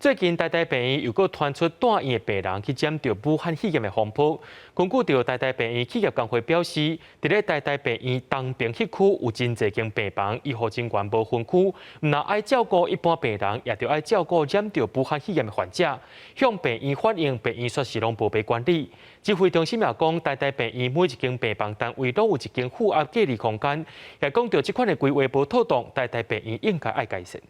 最近台大病院又閣傳出住院的病人去染著武漢肺炎的風波。根據著台大病院企業工會表示，佇咧台大病院東爿彼區有真濟間病房，醫護人員無分區，毋但愛照顧一般病人，也著愛照顧染著武漢肺炎的患者。向病院反映，病院說是攏無被管理。指揮中心也講，台大病院每一間病房單位攏有一間負壓隔離空間，也講著這款的規劃無妥當，台大病院應該愛改善。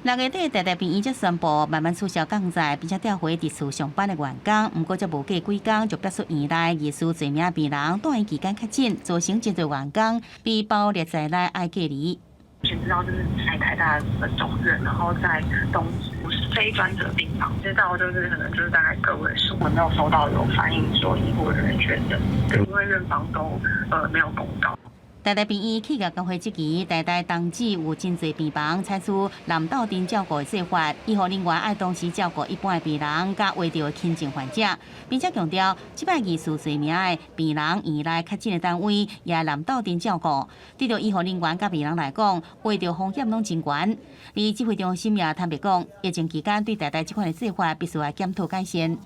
6月底，台大病院才宣布慢慢取消降載，並且調回佇厝上班的員工。毋過，才無過幾工就爆出院內疑似罪名病人住院期間確診，造成真濟員工被包列在內愛隔離。知道就是在台大的總院，然後在東區非專責病房，知道就是可能就是大概個位數，我沒有收到有反映說醫護人員確診，因為院方都沒有公告。台大病院企業工會質疑，台大東址有真濟病房採取濫鬥陣照顧的做法，醫護人員愛同時照顧一般的病人，佮穢著的輕症患者，並且強調，這擺疑似罪名的病人院內確診的單位也濫鬥陣照顧，對著醫護人員佮病人來講，穢著風險攏真懸。而指揮中心也坦白講，疫情期間對台大這款的做法必須愛檢討改善。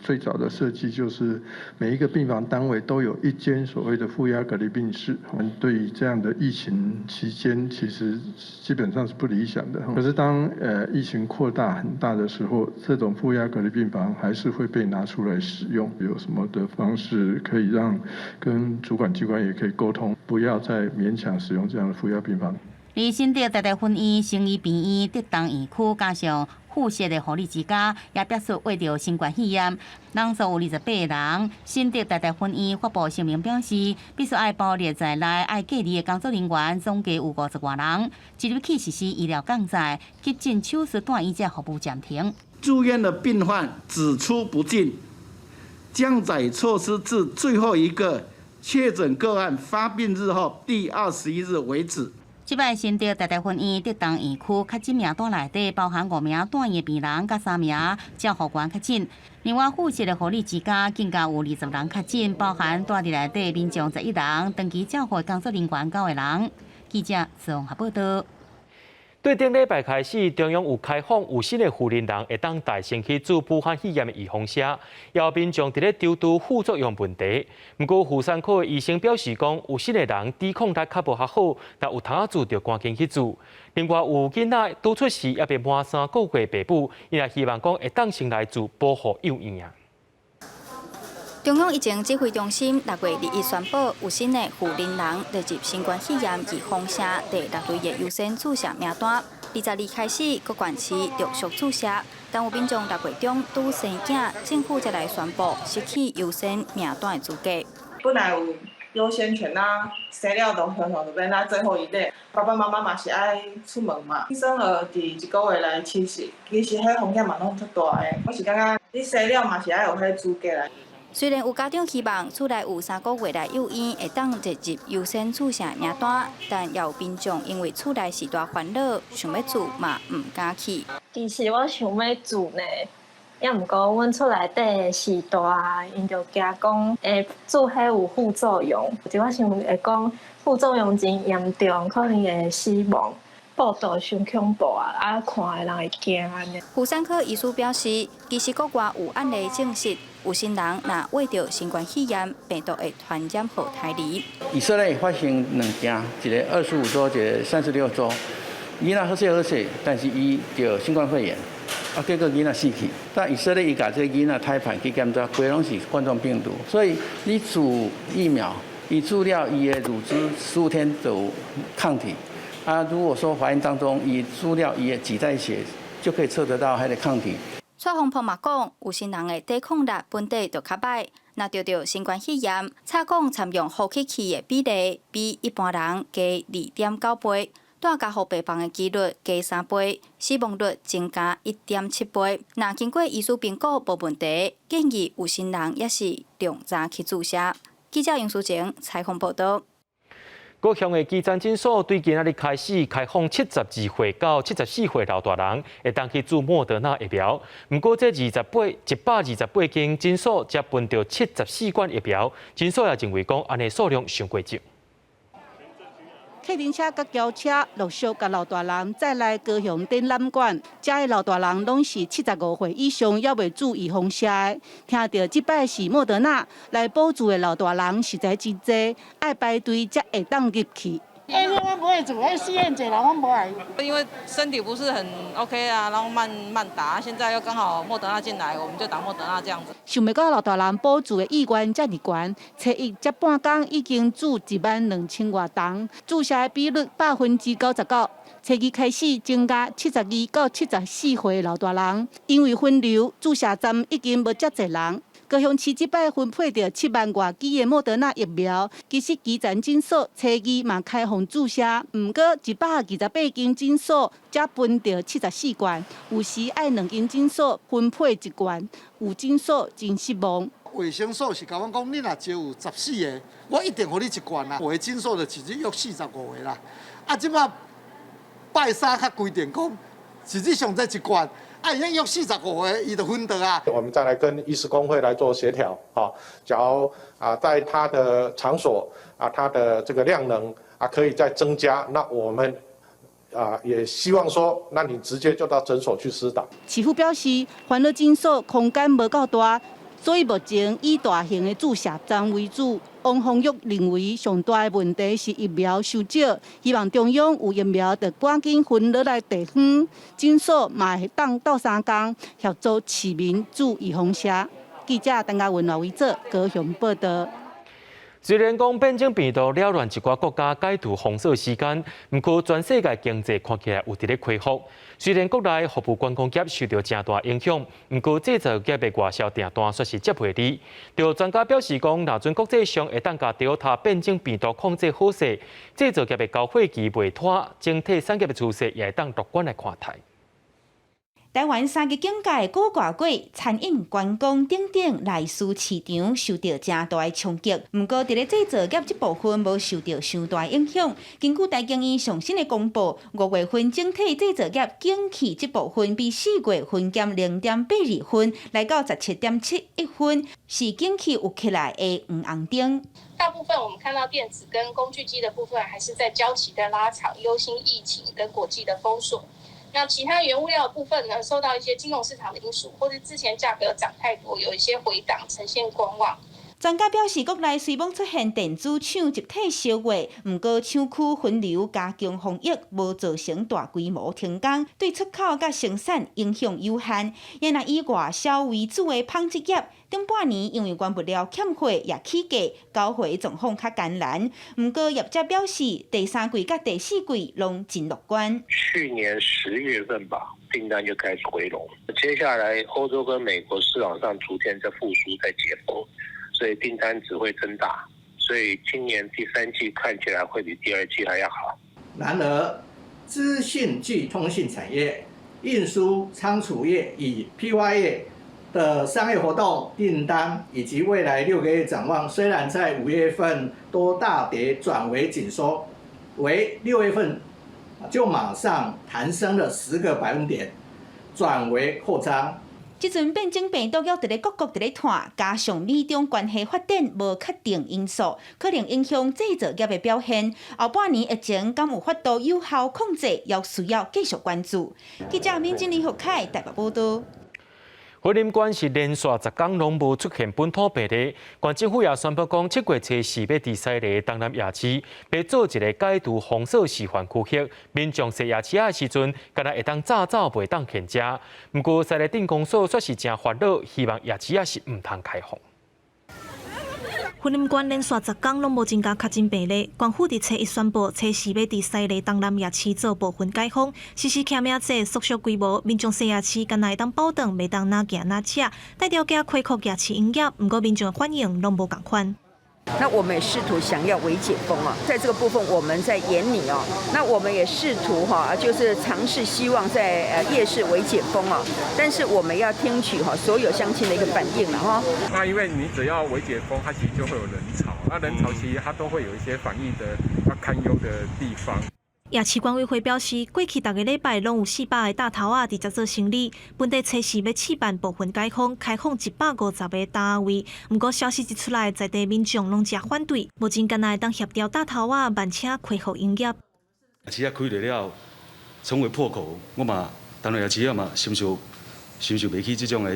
最早的設計就是每一個病房單位都有一間所謂的負壓隔離病室。對於這樣的疫情期間，其實基本上是不理想的。可是當疫情擴大很大的時候，這種負壓隔離病房還是會被拿出來使用。有什麼的方式可以讓跟主管機關也可以溝通，不要再勉強使用這樣的負壓病房。而新竹台大分院、成醫病院、竹東院區加上附設的護理之家，也表示穢著新冠肺炎，人數有28人。新竹台大分院發布聲明表示，必須愛包列在內愛隔離的工作人員總計有50外人，即日起實施醫療降載、急診手術住院這服務暫停。住院的病患只出不進，降載措施至最後一個確診個案發病日後第21日為止。這擺新竹台大分院竹東院區確診名單內底包含5名住院的病人，佮3名照護員確診。另外，附設的護理之家更加有20人確診，包含住佇內底民眾11人，長期照護工作人員9個人。記者綜合報道。對頂禮拜開始，中央有開放有新的婦人人會當代先去注武漢肺炎的預防射，也民眾佇咧憂慮副作用問題。毋過婦產科的醫生表示講，有新的人抵抗力較無較好，但有通注就趕緊去注。另外有囡仔拄出世猶未滿3個月爸母，伊也希望講會當先來注保護幼嬰啊。中央疫情指揮中心6月21宣布，有新的婦人人列入新冠肺炎預防射第六類的優先注射名單。22開始，各縣市陸續注射，但有民眾6月中拄生囝，政府才來宣布失去優先名單的資格。本來有優先權啊，生了就常常就變啊最後一例。爸爸媽媽嘛是愛出門嘛，新生兒佇一個月內其實其實彼風險嘛攏足大的。我是感覺你生了嘛是愛有彼資格來。雖然有家長希望厝內有三個月內幼嬰會當列入優先注射名單，但也有民眾因為厝內序大煩惱，想欲注嘛毋敢去。其實我想欲注呢，也毋過阮厝內底序大，𪜶就驚講會注彼有副作用，就我想會講副作用真嚴重，可能會死亡。報道傷恐怖啊！啊，看的人會驚按呢。婦產科醫師表示，其實國外有案例證實，有心人若罹著新冠肺炎，病毒會傳染予胎兒。以色列發生兩件，一个25周，一个36周，囡仔好勢好勢，但是伊著新冠肺炎，啊，結果囡仔死去。但以色列伊共這个囡仔胎盤去檢查，規攏是冠狀病毒，所以你注疫苗，伊注了伊的乳汁15天就有抗體。啊，如果說懷孕當中，伊注了伊的臍帶血，就可以測得到彼个抗體。蔡宏鵬嘛講，有些人的抵抗力本底就較䆀，若著著新冠肺炎，查講參用呼吸器的比例比一般人低2.9倍，蹛加護病房的幾率低3倍，死亡率增加1.7倍。若經過醫師評估無問題，建議有心人也是量早去注射。記者楊淑靜採訪報道。高雄的基層診所對今仔日開始開放72歲到74歲老大人會當去注莫德納疫苗。毋過這128間診所才分著74管疫苗，診所也認為講按呢數量傷過少。客運車佮轎車陸續共老大人載來高雄展覽館，遮的老大人攏是75歲以上，猶未注預防射的。聽著這擺是莫德納來補注的老大人實在真濟，愛排隊才會當入去。欸，我無愛做，彼試驗濟人，我無愛。因為身體不是很 OK 啊，然後慢慢打，現在又剛好莫德納進來，我們就打莫德納這樣子。想袂到老大人補注的意願遮爾懸，初一這半工已經注1萬2千外筒，注射的比率99%。初二開始增加72到74歲老大人，因為分流注射站已經無遮濟人。高雄市這擺分配著7萬外劑的莫德納疫苗，其實基層診所初二嘛開放注射，毋過128間診所才分著74罐，有時愛兩間診所分配一罐，有診所真失望。衛生所是共阮講，你若招有14個，我一定予你一罐啦。有的診所就一日約45個啦。啊，這擺拜三較規定講，一日上濟一罐。啊，伊約45個，伊就分著啊。我們再來跟醫師公會來做協調，哈，假如啊，在他的場所啊，他的這個量能啊，可以再增加，那我們啊也希望說，那你直接就到診所去施打。市府表示，煩惱診所空間無夠大，所以目前以大型的注射站為主。王宏玉認為，上大的問題是疫苗傷少，希望中央有疫苗就趕緊分落來地方診所，嘛會當鬥相共協助市民注預防射。記者陳嘉文、羅維哲高雄報道。雖然講變種病毒擾亂一寡國家解除封鎖時間，毋過全世界經濟看起來有佇咧恢復。雖然國內服務觀光業受著誠大影響，毋過製造業的外銷訂單煞是接袂離。著專家表示講，若陣國際上會當共 Delta 變種病毒控制好勢，製造業的交貨期袂拖，整體產業的趨勢也會當樂觀來看待。台灣三級警戒閣外過，餐飲、觀光等等內需市場受著誠大的衝擊。毋過，佇咧製造業這部分無受著傷大影響。根據台經院上新的公布，5月份整體製造業景氣這部分比4月份減0.82分，來到17.71分，是景氣有起來的黃紅燈。大部分我們看到電子跟工具機的部分，還是在交期的拉長，憂心疫情跟國際的封鎖。那其他原物料的部分呢，受到一些金融市場的因素，或者之前價格漲太多，有一些回檔，呈現觀望。專家表示，國內雖罔出現電子廠集體燒貨，毋過廠區分流加強防疫，無造成大規模停工，對出口佮生產影響有限。也若以外銷為主的紡織業，頂半年因為原物料欠貨也起價，交貨狀況較艱難。毋過業者表示，第三季佮第四季攏真樂觀。去年10月份吧，訂單就開始回籠，接下來歐洲跟美國市場上逐漸在復甦，在解封。所以訂單只會增大，所以今年第三季看起來會比第二季還要好。然而，資訊暨通信產業、運輸倉儲業與批發業的商業活動訂單以及未來6個月展望，雖然在5月份都大跌轉為緊縮，惟6月份就馬上彈升了10個百分點，轉為擴張。這陣變種病毒猶佇咧各國佇咧傳，加上美中關係發展無確定因素，可能影響製造業的表現。後半年疫情敢有法度有效控制，猶需要繼續關注。記者敏晶、李福凱台北報道。雲林縣是連續10工攏無出現本土病例，縣政府也宣布講，7月初四欲佇西螺東南夜市，欲做一个解除封鎖示範區域，民眾踅夜市仔的時陣，敢若會當紮走，袂當現食。毋過西螺鎮公所煞是誠煩惱，希望夜市仔是毋通開放。雲林縣連續10工攏無增加確診病例，縣府佇初一宣布，初四欲佇西螺東南夜市做部分解封，實施徛名制縮小規模，民眾踅夜市敢若會當飽轉，袂當若行若食，帶條件恢復夜市營業，毋過民眾反應攏無仝款。那我們也試圖想要微解封啊，在這個部分我們在研擬哦。那我們也試圖哈，就是嘗試希望在夜市微解封啊，但是我們要聽取哈所有鄉親的一個反應了哈。那因為你只要微解封，它其實就會有人潮，那人潮其實它都會有一些防疫的要堪憂的地方。夜市管委會表示，過去逐个禮拜攏有400个搭頭仔佇遮做生理。本地初四欲試辦部分解封，開放150個摊位。毋過消息一出來，在地民眾攏誠反對，目前敢若會當協調搭頭仔慢車恢復營業。夜市仔開了了後，成為破口，我嘛當然夜市仔嘛承受袂起這種的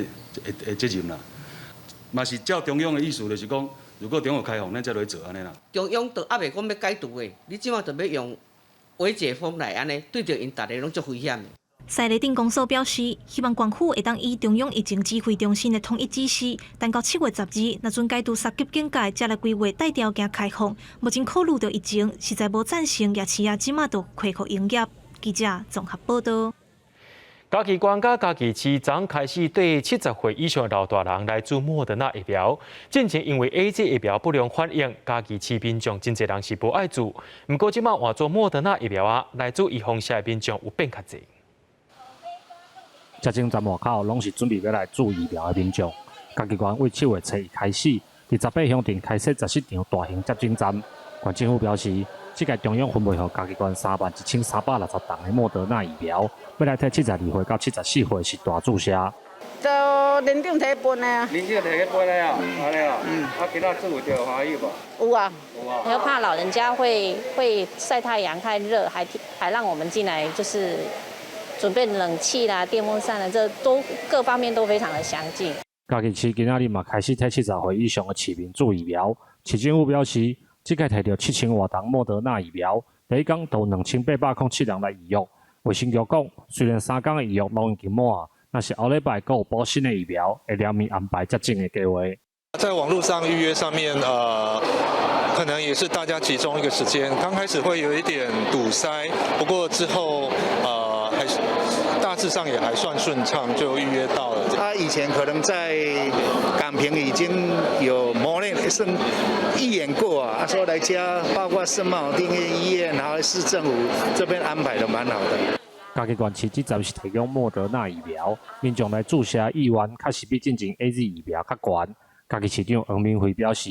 責任啦。嘛是照中央的意思，就是講，如果中央開放，咱才來做按呢啦。中央都猶未講欲解除的，你這馬就欲用微解封來按呢，對著𪜶逐个攏足危險的。西螺鎮公所表示，希望縣府會當依中央疫情指揮中心的統一指示，等到7月12日，若準解除三級警戒，才來規劃帶條件開放。目前考慮著疫情，實在無贊成夜市仔這馬就恢復營業。記者綜合報道。嘉義縣佮嘉義市昨開始對70歲以上的老大人來注莫德納疫苗。進前因為 AZ 疫苗不良反應，嘉義市民眾真濟人是無愛注。毋過這馬換做莫德納疫苗啊，來注預防射的民眾有變較濟。接種站外口攏是準備欲來注疫苗的民眾。嘉義縣為7月初一開始，佇18鄉鎮開設14場大型接種站。縣政府表示，這屆中央分配予嘉義縣31,360筒的莫德納疫苗，欲來替72歲到74歲實大注射。就連長提分的啊。連長提去分的啊，按呢啊。嗯。啊，今仔注有著歡喜無？有啊。有啊。又怕老人家會曬太陽太熱，還讓我們進來，就是準備冷氣啦、電風扇啦，這都各方面都非常的詳盡。嘉義市今仔日嘛開始替70歲以上的市民注疫苗。市政府表示，這屆提著7000外筒莫德納疫苗，第一工就有2807人來預約。衛生局講，雖然3工的預約攏已經滿，但是後禮拜閣有補新的疫苗，會連綿安排接種的計劃。在網絡上預約上面，可能也是大家集中一個時間，剛開始會有一點堵塞，不過之後，還是大致上也還算順暢，就預約到了。他以前可能在港平已經有磨練，是預演過啊，說來加，包括聖馬丁醫院，然後市政府這邊安排的蠻好的。嘉義縣市這站是提供莫德納疫苗，民眾來注射意願確實比進前 AZ 疫苗較懸。嘉義市長黃明輝表示，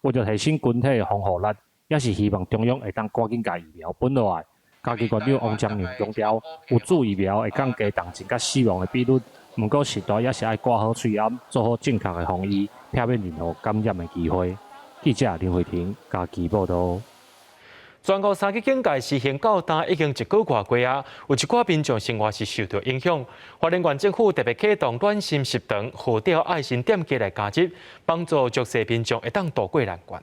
為著提升群體的防護力，也是希望中央會當趕緊共疫苗分落來。嘉義縣長王章良強調，有注疫苗會降低重症佮死亡的比率，毋過實在也是愛掛好喙罨，做好正確的防疫，避免任何感染的機會。記者林慧婷嘉義報道。全國三級警戒實行到今已經一個月過啊，有一寡民眾生活是受著影響。花蓮縣政府特別啟動暖心食堂，號召愛心店家來加入，幫助弱勢民眾會當渡過難關。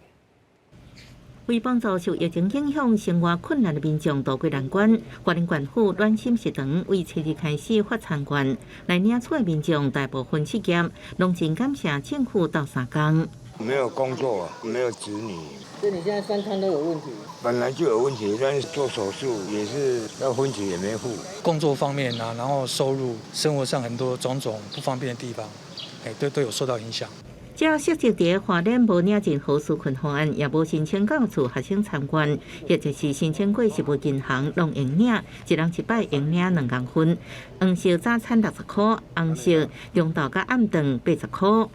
為幫助受疫情影響、生活困難的民眾渡過難關，花蓮縣府暖心食堂為初二開始發餐券來領取的民眾，大部分失業，攏真感謝政府鬥相共。沒有工作，沒有子女。所以你現在三餐都有問題？本來就有問題，但是做手術也是要分期也沒付。工作方面啊，然後收入、生活上很多種種不方便的地方，都有受到影響。這涉及佇花蓮無領任何紓困方案，也無申請到厝學生參觀，或者是申請過食物銀行，攏會領，一人一擺會領2公分。黃色早餐60箍，紅色中晝佮暗頓80箍。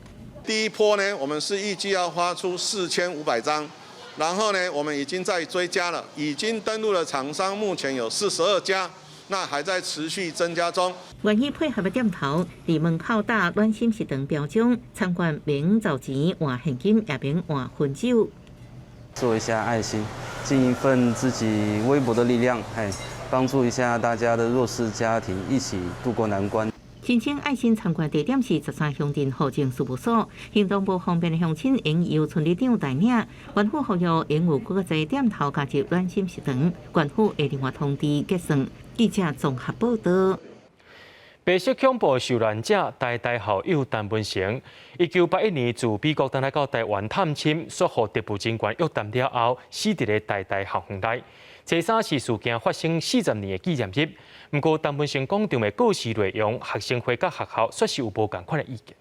第一波呢，我們是預計要發出4500張，然後呢，我們已經在追加了，已經登錄的廠商目前有42家。那還在持續增加中。願意配合的店頭，佇門口搭暖心食堂標章，參觀免找錢換現金，也免換分酒。做一下愛心，盡一份自己微薄的力量，嘿，幫助一下大家的弱勢家庭，一起度過難關。申請愛心參觀地點是13鄉鎮戶政事務所，行動無方便的鄉親應由村里長帶領，縣府呼籲應有閣較濟店頭加入暖心食堂，縣府會另外通知結算。記者綜合報道。白色恐怖受難者台大校友陳文成，1981年自美國轉來到台灣探親，煞予特務人員約談了後，死佇咧台大校園內。初三是事件發生40年的紀念日，毋過陳文成廣場的告示內容，學生會佮學校煞是有無仝款的意見。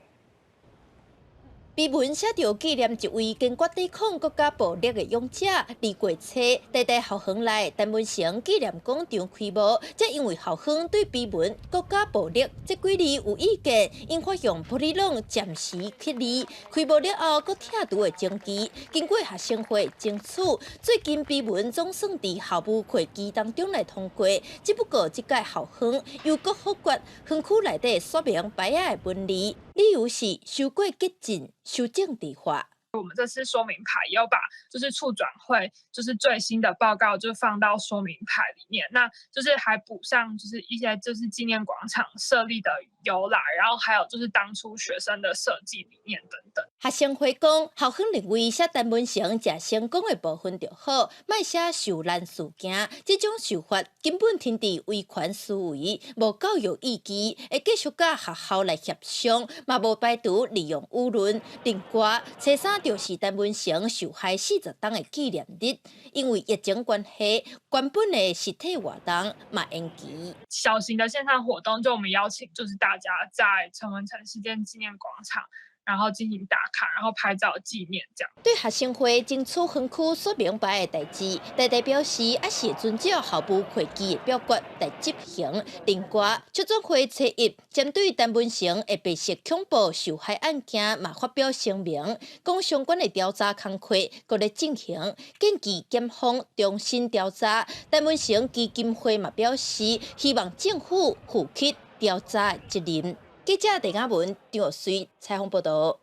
碑文寫著紀念一位堅決抵抗國家暴力的勇者，李過車台大校園內陳文成紀念廣場開幕，這因為校方對碑文國家暴力這幾字有意見，引發向玻璃櫳暫時刻字。開幕了後，閣拆除的爭議，經過學生會爭取，最近碑文總算佇校務會議當中來通過。只不過這屆校方又閣否決園區內底說明牌仔的文字，理由是傷過激進。修政治化。我們這次說明牌要把就是促轉會就是最新的報告就放到說明牌裡面，那就是還補上就是一些就是紀念廣場設立的由來，然後還有就是當初學生的設計理念等等。學生會講，校方認為寫陳文成誠成功的部分就好，莫寫受難事件，這種手法根本停佇維權思維，無教育意義，會繼續佮學校來協商，嘛無排除利用輿論。另外，初三就是陳文成受害40冬的紀念日，因為疫情關係，原本的實體活動嘛延期。小型的線上活動，就我們邀請，就是大家在陳文成事件紀念廣場，然後進行打卡，然後拍照紀念，這樣。對學生會爭取園區說明牌的代誌，台大表示，也是遵照校務會議的表決來執行。另外，促轉會初一針對陳文成的白色恐怖受害案件，嘛發表聲明，講相關的調查工作閣咧進行，建議檢方重新調查。陳文成基金會嘛表示，希望政府負起調查的責任。記者鄭亞文、張玉水採訪報道。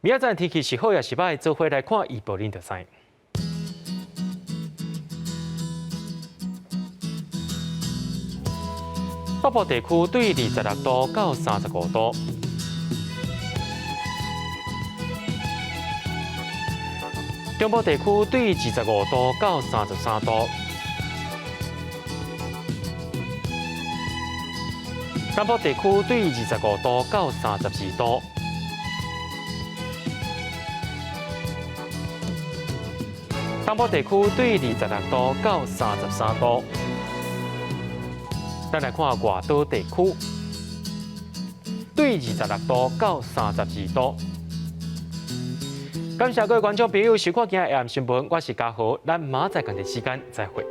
明仔載天氣是好抑是䆀，做伙來看預報恁就知。北部地區對26度到35度，中部地區對25度到33度。南部地區對25度到32度，東部地區對26度到33度。咱來看外島地區，對26度到32度。感謝各位觀眾朋友收看今日的新聞，我是嘉豪，咱明仔載仝一時間再會。